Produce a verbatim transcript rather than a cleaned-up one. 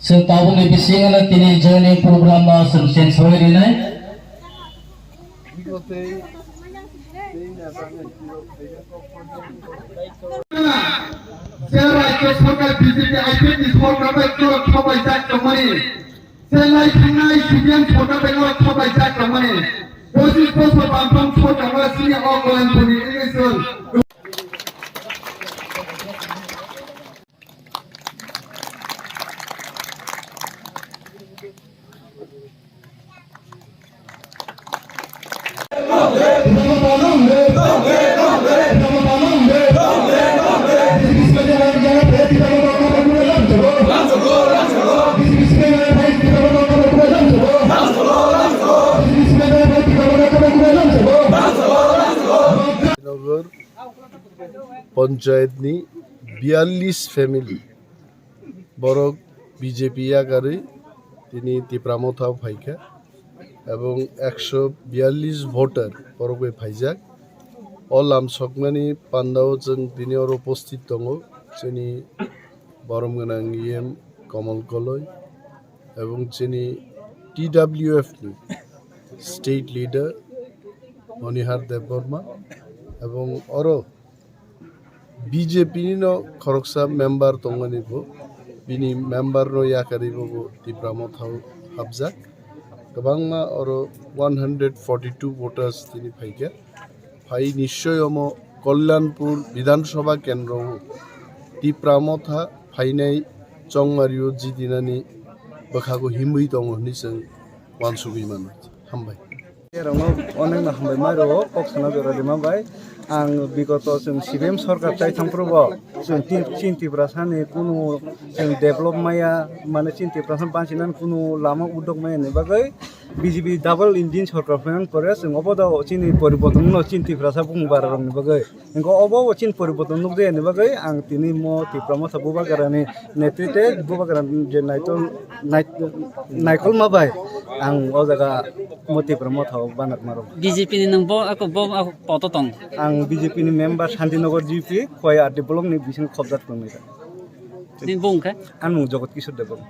Chwng tabukni bisingo tini joining program no chwng change rinai. Je rajyo sorkar B J P I P F ni sorkar bai khorok thobai jak tongmani, je lai thangnai C P M sorkar bai khorok thobai jak tongmani, pochis bosor bamphang sorkar no sini o Goyang Puni election. Nagar Panchayat ni biyallis family borok B J P yakarwi tini Tipra Motha o phaikha, ebong ekso biyallis voter borok bai phaijak. O lam sokmani pandao chwng tini oro upasthit tongo chini borom gwnang E M Kamal Koloi ebong chini T W F ni state leader Monihar Debbarma ebong oro B J P ni no khoroksa member tongmani bo, bini member no yakarwi bo, bo Tipra Motha o hapjak. Kwbangma oro one hundred forty two voters tini phaikha. Phai nischoi omo Kalyanpur Bidhan Sabha kendro o Tipra Motha phainai chongmari o jitinani bwkhago himwi tongo hwnwi chwng uansugwi mano. Hambai. Rokno onek no hambai mai rwo kok sana jora rima bai. Ang bigoto chwng C P M sorkar chai thang phuru bo chwng tin, chin Tiprasa ni kunu chwng develop maya, mane chin Tiprasa ni bansi nani kunu lama udok maya ni bagwi B J P double engine sorkar phai pore chwng obo da chini poriborton no chin Tiprasa bung bara rok ni bagwi. Hingke obo bo chini poriborton nukjakya ni bagwi ang tini mo Tipra Motha Bubagrani netrite Bubagrani je naitol, nait-, naikolma bai ang o jaga mo Tipra Motha o banatma rok. B J P ni nwng bo, ako bo, ako poto tong? Ang B J P ni member Shantinagar G P, Khowai R D block ni bising khobjak tongwi. Nini bung khe? Ang mung Jogot Kishore Debbarma.